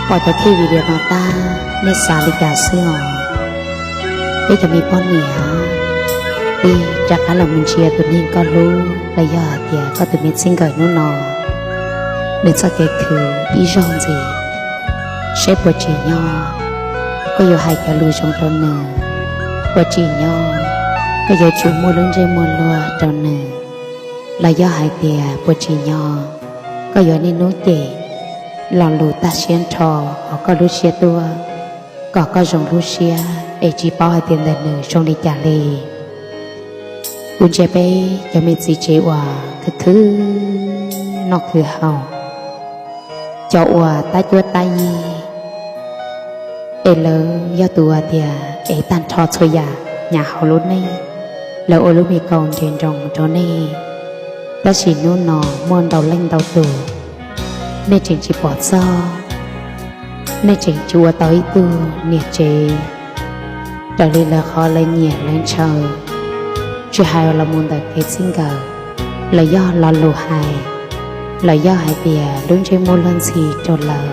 Pom cov video no tag, nej xav li cas xwb os? Peb cov me poj niam, peb rov qab los mus ntsia tus neeg koj hlub los yog hais tias koj tus me txij nkawm hnub no, nws txoj kev khwv ib zaug ntxiv, saib puas tsim nyog koj yuav hais cov lus zoo rau nws, puas tsim nyog koj yuav tsum muaj lub ntsej muag luag rau nws, los yog hais tias puas tsim nyog koj yuav niaj hnub cem lo lus tag siab nrho hauv koj lub siab tuaj, kom koj zoo lub siab es tsis paub hais tias ntawm nws zoo li cas li. Kuv ntsia peb cov me txiv tsev uas khwv khwv noj khwv haus, cov uas tab cuab tab yig, es lawv yog tus uas tias ev tag nrho txhua yam hnyav hauv lub neej, lawv ua lub me kaus nres nroos rau nej. Tab sis hnub no muaj ntau leej ntau tus, nej tseem tsis pom txog, nej tseem tsis ua tau ib tug niam tsev raws li lawv qhov lawv nyiam lawv ntshaw, tsis hais los mus ntawm kev txij nkawm, los yog lo lus hais, los yog hais tias lub ntsej muag luag ntxhi rau lawv.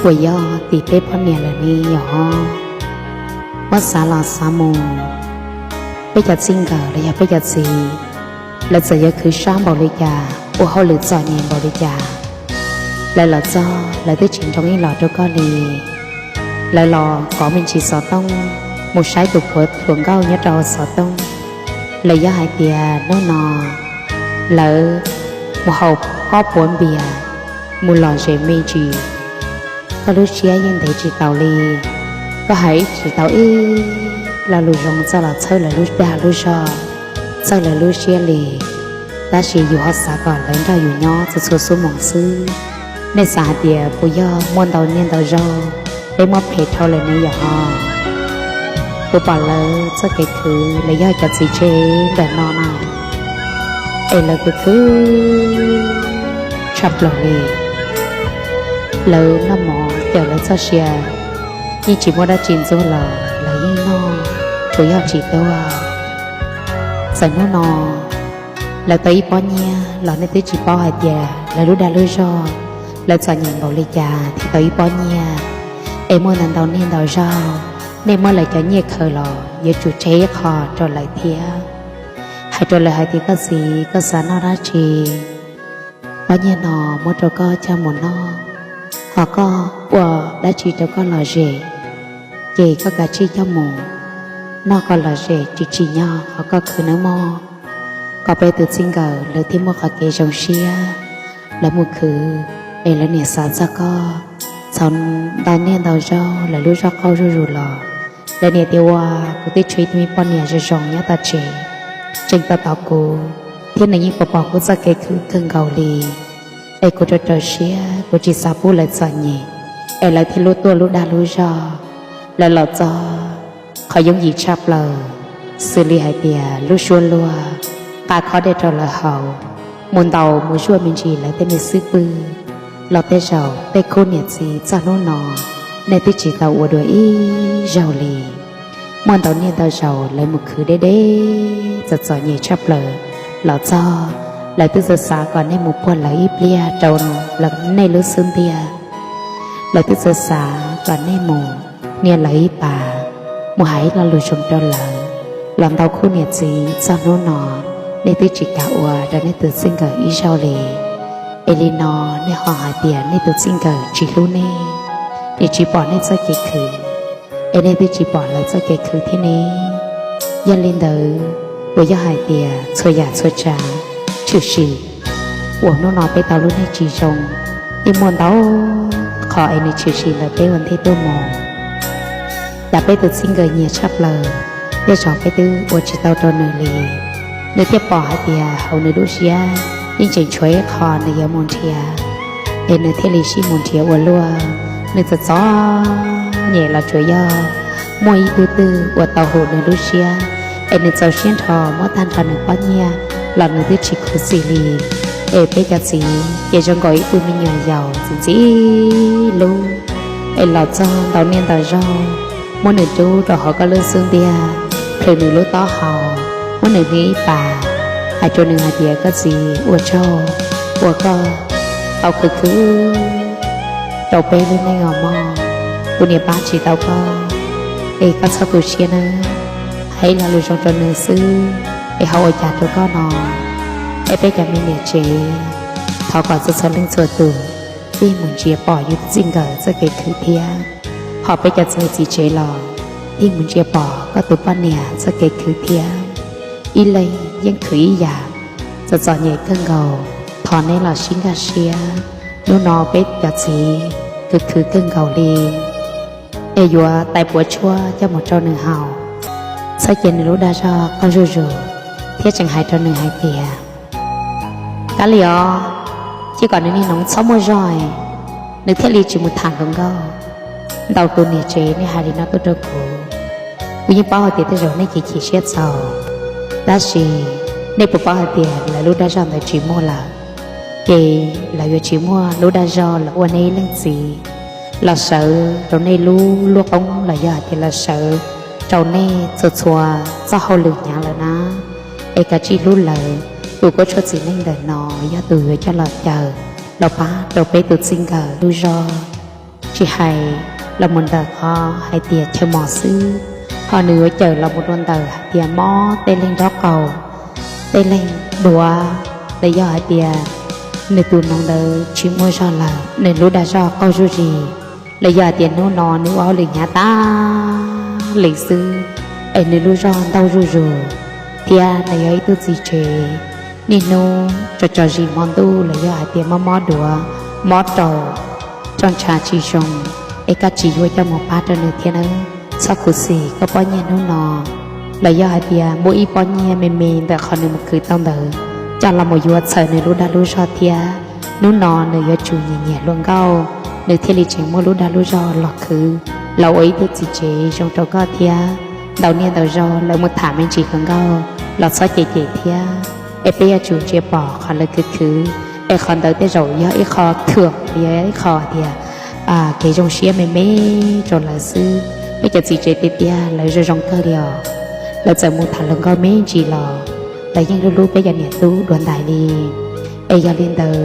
Puas yog tim peb poj niam lawm ne yom? Muab xav los xav mus, peb cov txij nkawm los yog peb cov txiv, lawv txawm yuav khwv sab npaum li cas, ua hauj lwm txom nyem npaum li cas, lawv los txog lawv twb tsis nroo ib los rau koj li. Lawv los kov me ntsis xov tooj, mus saib tus puav hluas nkauj nyob rau hauv xov tooj, los yog hais tias hnub no lawv mus haus pob puav npias, mus lom zem me ntsis, koj lub siab yeej ntev tsis taus li. Koj hais ib tsis tau ib lo lus zoo txog los txhawb lawv lub dag lub zog, txhawb lawv lub siab li. Tab sis yus ho xav kom lawv nrog yus nyob txhua txhua xuab moos xwb. Nej xav hais tias puas yog muaj ntau niaj ntau zaug peb muab phem dhau lawm ne yom? Kuv pom lawv txoj kev khwv los yog cov txiv tsev ntawm no na, es lawv khwv khwv tshaj plaws li. Lawv noj mov cawm lawv txoj sia, yeej tsis muaj dab tsi ntxuag los lawv yeej noj, tsuas yog tsis tuag. Txawm hnub no lawv tau ib pob nyiaj los nej twb tsis paub hais tias lawv lub dag lub zog, lawv txom nyem npaum li cas thiaj tau ib pob nyiaj. Es muaj ntau ntau niaj ntau zaug, nej muab lawv cov nyiaj khaws los yuav tsum tseg ib qho rau lawv thiab. Hais rau lawv hais tias koj txiv, koj xav noj dab tsi, pob nyiaj no muab rau koj coj mus noj, ho koj ua dab tsi rau koj lom zem, ces koj kav tsij coj mus noj kom lom zem tsis tsim nyog qhov koj khwv nawb mog. Kom peb tus txij nkawm lawv thiaj muaj qhov kev zoo siab, lawv mus khwv es lawv niam xav txog koj. Txhaum ntau niaj ntau zaug lawv lub zog qaug zuj zus los, lawv niam tias ua, kuv twb tshuav ib tug me poj niam zoo zoo nyob tom tsev, tseem tos tos kuv, thiab nws yeej pom pom kuv txoj kev khwv kawg nkaus li. Es kuv rau rau siab, kuv tsis xav pub lawv txom nyem, es lawv thiaj lub tuaj lub dag lub zog. Lawv los txog qhov yooj yim tshaj plaws, xws li hais tias lub suab luag, nqa khob dej rau lawv haus, mus ntaus mus zuaj me ntsis lawv tej me xub pwg, los tej zaum tej khub niam txiv txog hnub no nej twb tsis tau ua dua ib zaug li. Muaj ntau niaj ntau zaus lawv mus khwv deb deb txom txom nyem tshaj plaws los txog, lawv twb txawj xav kom nej mus puag lawv ib pliag rau nej lub xub ntiag. Lawv twb txawj xav kom nej mus hnia lawv ib pas, mus hais ib lo lus zoo rau lawv. Los ntau khub niam txiv txog hnub no nej twb tsis kam ua rau nej tus txij nkawm ib zaug li. Es li no nej ho hais tias nej tus txij nkawm tsis hlub nej, nws tsis pom nej txoj kev khwv, es nej twb tsis pom lawv txoj kev khwv thiab ne. Yog li ntawd, puas yog hais tias txhua yam txhua tsav tshwm sim uas hnub no peb tau lub neej tsis zoo, yeej muaj ntau qhov es nws tshwm sim ntawm peb ua ntej tuaj mus. Cas peb tus txij nkawm nyiam tshaj plaws, tej zaum peb twb ua tsis tau rau nws li. Nws thiaj pom hais tias hauv nws lub siab yeej tseem tshuav ib qho nws yuav mus nrhiav, es nws thiaj li sib mus nrhiav ua luaj. Nws txom txom nyem los tsuas yog muaj ib tug twg ua tau hum nws lub siab, es nws txaus siab nrho muab tag nrho nws pob nyiaj los nws twb tsis khuv xim li. Es peb cov txiv ces zoo nkaus ib tug me nyuam yaus ntxim ntxim hlub, es los txog ntau niaj ntau zaug muab nws rub rau hauv koj lub xub ntiag, plhws nws lub taub hau, muab nws hnia ib pas, hais rau nws hais tias koj txiv ua tsaug uas koj tau khwv khwv rau peb lub neej os mog. Kuv niam pab tsis tau koj, es koj txhob tu siab nawb. Hais ib lo lus zoo rau nws xwb, es ho ua cas rau koj no. Es peb cov me niam tsev, thov kom txhua txhua leej txhua tus tig mus ntsia pom yus txij nkawm txoj kev khwv thiab. Ho peb cov txiv tsev los tig mus ntsia pom koj tus poj niam txoj kev khwv thiab. Ib leeg yeej khwv ib yam, txom txom nyem kawg nkaus. Thov neb los sib nkag siab, hnub no peb cov txiv khwv khwv kawg nkaus li, es yuav tais puav tshuaj coj mus rau nws haus, txhob cia nws lub dag zog qaug zuj zus, thiab tseem hais rau nws hais tias, kav liam os, cia kom nws niaj hnub txhob muaj zog, nws thiaj li tsis mus tham hluas nkauj. Ntau tus niam tsev nej hais li no tuaj rau kuv, kuv yeej paub hais tias tej zaum nej chim chim siab txaus, tab sis nej puas paub hais tias lawv lub dag zog ntawd tsis muaj lawm, ces lawv yuav tsis muaj lub dag zog los ua nej ib leej txiv, los sawv rau nej lub luaj qoob los yog hais tias los sawv rau nej txhua txhua txoj hauj lwm hnyav lawm na. Es kav tsij hlub lawv, tus kuab tshuaj txiv neej ntawm no yog tus yuav coj los cawm, los pab rau peb tus txij nkawm lub zog. Tsis hais los mus ntawm qhov hais tias chaw mos xwb, ho nws yuav cawm los mus rau ntawm hais tias mob tej leeg nraub qaum, tej leeg duav, los yog hais tias nws tus noov ntawd tsis muaj zog lawm, nws lub dag zog qaug zuj zus, los yog hais tias hnub no nws ua hauj lwm hnyav tas li xwb, es nws lub zog ntaug zuj zus, thiab nws yog ib tug txiv tsev, niaj hnub tso tso zis hmo ntuj los yog hais tias mob mob duav, mob rau, roj ntsha tsis zoo, es koj tsis yuav coj mus pab rau nws thiab nawb. Txhob khuv xim koj pob nyiaj hnub no, los yog hais tias muab ib pob nyiaj me me ntawm qhov nws mus khwv tau ntawd coj los mus yuav txhawm nws lub dag lub zog thiab. Hnub no nws yuav tsum nyiam nyiam hluas nkauj, nws thiaj li tseem muaj lub dag lub zog los khwv, los ua ib tug txiv tsev zoo rau koj thiab. Ntau niaj ntau zaus lawv mus tham me ntsis hluas nkauj los txhob cem cem thiab, es peb yuav tsum ntsia pom qhov lawv khwv khwv, es qhov ntawd tej zaum yog ib qho thuam, yog ib qho tias kev zoo siab me me rau lawv xwb. Peb cov txiv tsev tiag tiag lawv zoo zoo kawg li os. Lawv txawm mus tham hluas nkauj me ntsis los lawv yeej hlub hlub peb cov niam tub dua ntais li. Es yog li ntawd,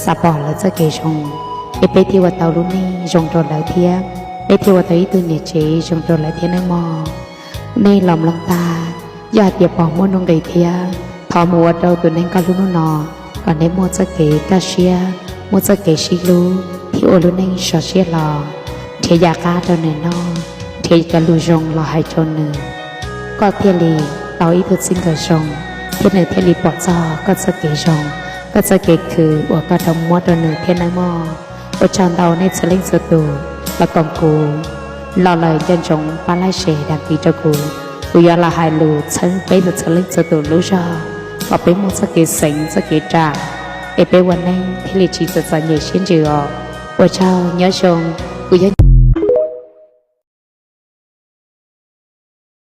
xav pom lawv txoj kev zoo, es peb thiaj ua tau lub neej zoo rau lawv thiab, peb thiaj ua tau ib tug niam tsev zoo rau lawv thiab nawb mog. Nej los mloog tag, yog hais tias pom muaj nuj nqis thiab, thov mus ua rau tus neeg koj hlub hnub no kom neb muaj txoj kev kaj siab, muaj txoj kev sib hlub thiab ua lub neej sov siab hlo, nrhiav yam qab rau nws noj, nrhiav cov lus zoo los hais rau nws, koj thiaj li tau ib tug txij nkawm zoo, thiab nws thiaj li pom txog koj txoj kev zoo, koj txoj kev khwv uas koj rov muab rau nws thiab nawb mog. Ua tsaug ntau nej txhua leej txhua tus los koom kuv, los lawm nco ntsoov pab like share dan kis rau kuv. Kuv yuav los hais lus txhawb peb txhua leej txhua tus lub zog kom peb muaj txoj kev xeev txoj kev ram, es peb ua neej thiaj li tsis txom txom nyem siab ntsws os. Ua tsaug, nyob zoo. Kuv yog